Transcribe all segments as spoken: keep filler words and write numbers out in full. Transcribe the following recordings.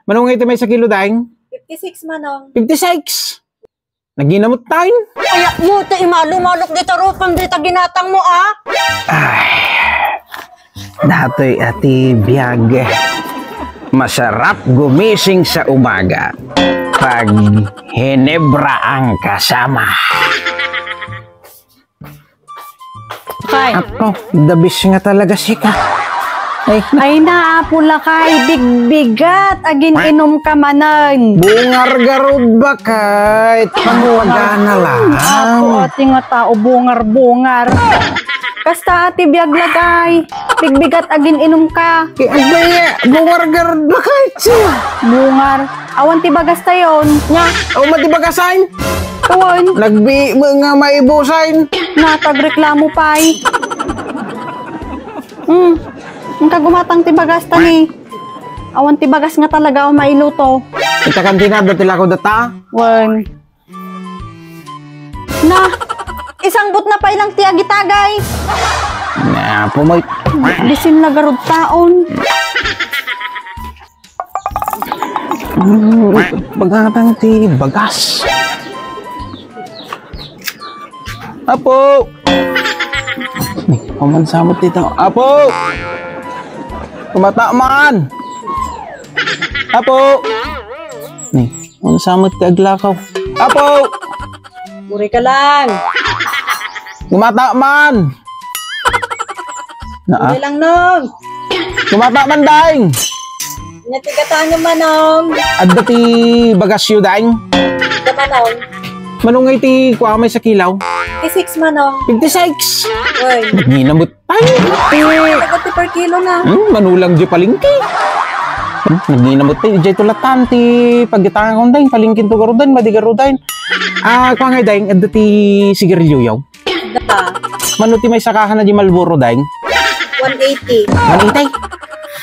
Mano nga iti maysa kilo, Daing? Fifty-six, Manong. Fifty-six? Naginamot tayo. Ayak mo, ti imalumalok di tarupam, di ta ginatang mo, ah? Ay, datoy a ti biag. Masarap gumising sa umaga pag hinebra ang kasama. Kay. Apo, the best nga talaga sika. Ay, ay na, Apo Lakay, bigbigat, agin-inom ka manen. Bungar garud, Bakay. Pagwagana lang. Apo, ati nga tao, bungar-bungar. Kasta, ati biag, Lakay, bigbigat, agin-inom ka. Kaya, bungar garud, Bakay. Bungar. Awan ti bagas tayon. Nga. Awan ti bagasan. Awan. Nagbi-, nga maibusan. Natagreklamo pay. Hmm. Ang kagumatang ti bagas ta ni. Awan ti bagas nga talaga o mailuto. Ita kantina, dati lako data. Wen. Na, isangbot na pay lang ti agitagay. Na, pumoy. Bisin lagarod taon. Mm, bagatang ti bagas. Apo! Ay, pamansamot dito. Apo! Kumata man! Apo! Ay, pamansamot ti aglakaw. Apo! Muri ka lang. Kumata man! Naa? Muri lang, Nong. Kumata man, Daing! Nya ti gatangem, Manong. Adda ti bagasyo, Daing? Adda, Manong. Manong nga iti kuamay sa kilaw? Fifty-six, Manong. Fifty-six? Uy. Nagninamot tayo. Tagat ti per kilo na. Hmm, manulang di palengke. Hmm, nagninamot tayo. Diay tulatan ti paggitangan, Daing. Palengke to garudan, madi garudan. Ah, kuangay, Daing, adda ti sigarilyo yaw? Da. Mano ti may sakahan na di Marlboro, Daing? One eighty. One eighty?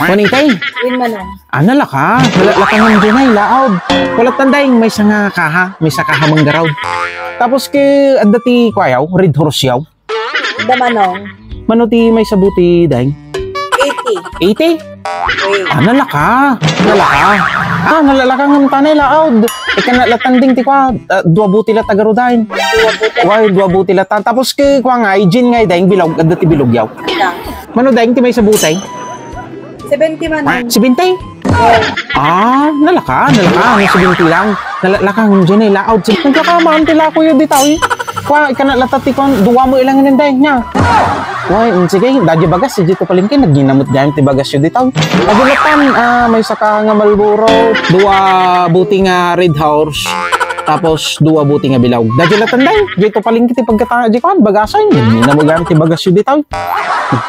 One eighty? Win manan. Ana laka, wala laka nga dyan ay laod. Wala tan, Daing, may sanga kaha, may sakaha manggarawd. Tapos ke, adda ti kuayaw, Red Horse yaw. Da, Manong. Mano ti may sabuti, Daing? Eighty. Eighty? Eight. Ah, nalaka. Nalaka. Ah, nalalaka nga tanay laod. Ikana latanding ti kua, ah, dua buti la tagarudain. Dua buti. Why, dua buti la tan. Tapos ke, kua nga, Ijin nga, Daing, bilog, adda ti bilog yaw. Mano, Daing, ti may sabuti? Seventy man. Seventy? Ah, nalaka, nalaka, ano, seventy lang. Nalaka, Ijin, eh, laod. Sige, nagkakamaan ti lako yun, di tao, eh. Kua, ikana lata ti kuan, dua mo ilang inin, Daing, nya. Why, mm, sige, dadya bagas, sige, to palengke, nagninamot dyan ti bagas yun, di tao. Agulatan, ah, may saka nga Marlboro, dua buti nga Red Horse, tapos dua buti nga bilog. Dadya latan, Daing, dito palengke ti pagkatanga, di kuan, bagasan, nagninamot dyan ti bagas yun, di tao.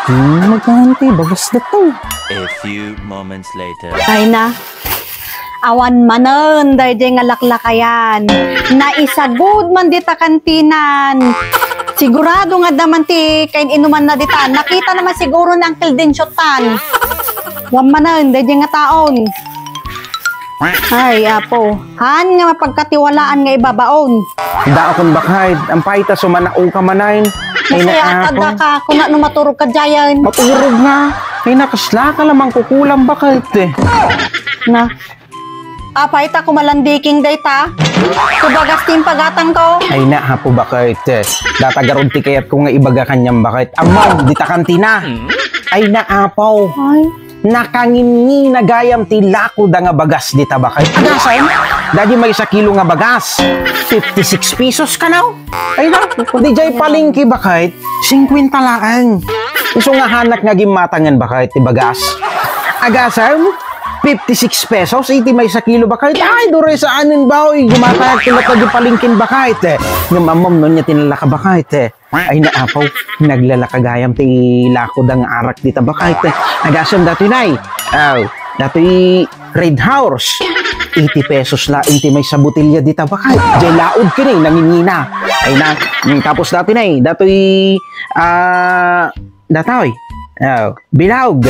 Nagninamot dyan ti bagas, di tao. A few moments later. Ay na. Awan manen daydiay nga laklakayan. Naisagud man dita kantinan. Sigurado nga adda man ti kain-inumanna dita. Nakita naman siguro ni Uncle Dencio tan. Wan manen daydiay nga taon. Ay, apo. Han nga mapagkatiwalaan nga ibabaon. Daakon bakay, ampay ta sumanaw ka manen. Ay, masaya na, apo. Tada ka, kuna no maturog ka dyan. Maturog nga. Ay, nakasla ka lamang kukulang bakay, te. Na. Apay ta kumalandiking dayta? Kubagas ti impagatang ko. Ay na, apo, bakit? Data garud ti kayat ko nga ibaga kanyang bakit. Amam, di ta kantina. Ay na, apo. Ay. Nakanginngina gayam ti lako da nga bagas di ta bakit. Agasem, dadi may sa kilo nga bagas. Fifty-six pesos kanaw. Ay na, di jay palengke bakit? Singkwenta laeng. Isu nga hanak nga gimmatangan bakit ti bagas. Agasem, fifty-six pesos iti maysa kilo bakit. Ay, duray saanen, baoy. Gumatayag ti latta di palengken bakit. Ngem ammom no nia ti nalaka bakit. Ay, naapaw, naglalaka gayam ti lako da nga arak dita bakit. Agasem datoy, nay. Aw, datoy Red Horse. Eighty pesos la inti maysa botelya dita bakit. Jay laod kini, nangingina. Ay na, mm, tapos datoy, nay. Datoy, ah, Datoy. Oh, bilog.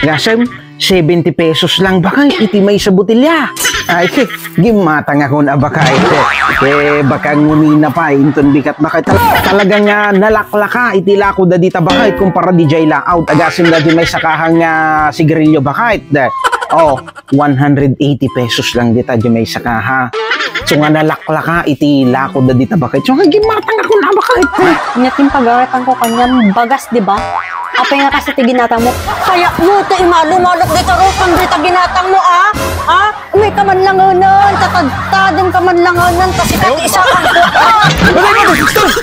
Gasem, seventy pesos lang bakay iti maysa botelya. Ay, gimmatang ako na bakay. Eh, baka ngumina pa, inton bigat bakay. Tal-, talaga nga nalaklaka iti lako da dita bakay kumpara di jay laod. Agasem da di may sakahang, ah, sigarilyo bakay. Oh, one hundred eighty pesos lang dita, di may saka, ha? So nga nalaklaka iti lako da dita bakay. So nga gimartang ako na bakay. Nya, tin pagaritan ko kanya, bagas, di ba? Apay nga kasi ti ginatang mo? Kaya mo, ti imalumalok dita, Rosang, dita ginatang mo, ah? Ah? May kamanlanganan, tatadtadem kamanlanganan, kasi kat isa ang kuko.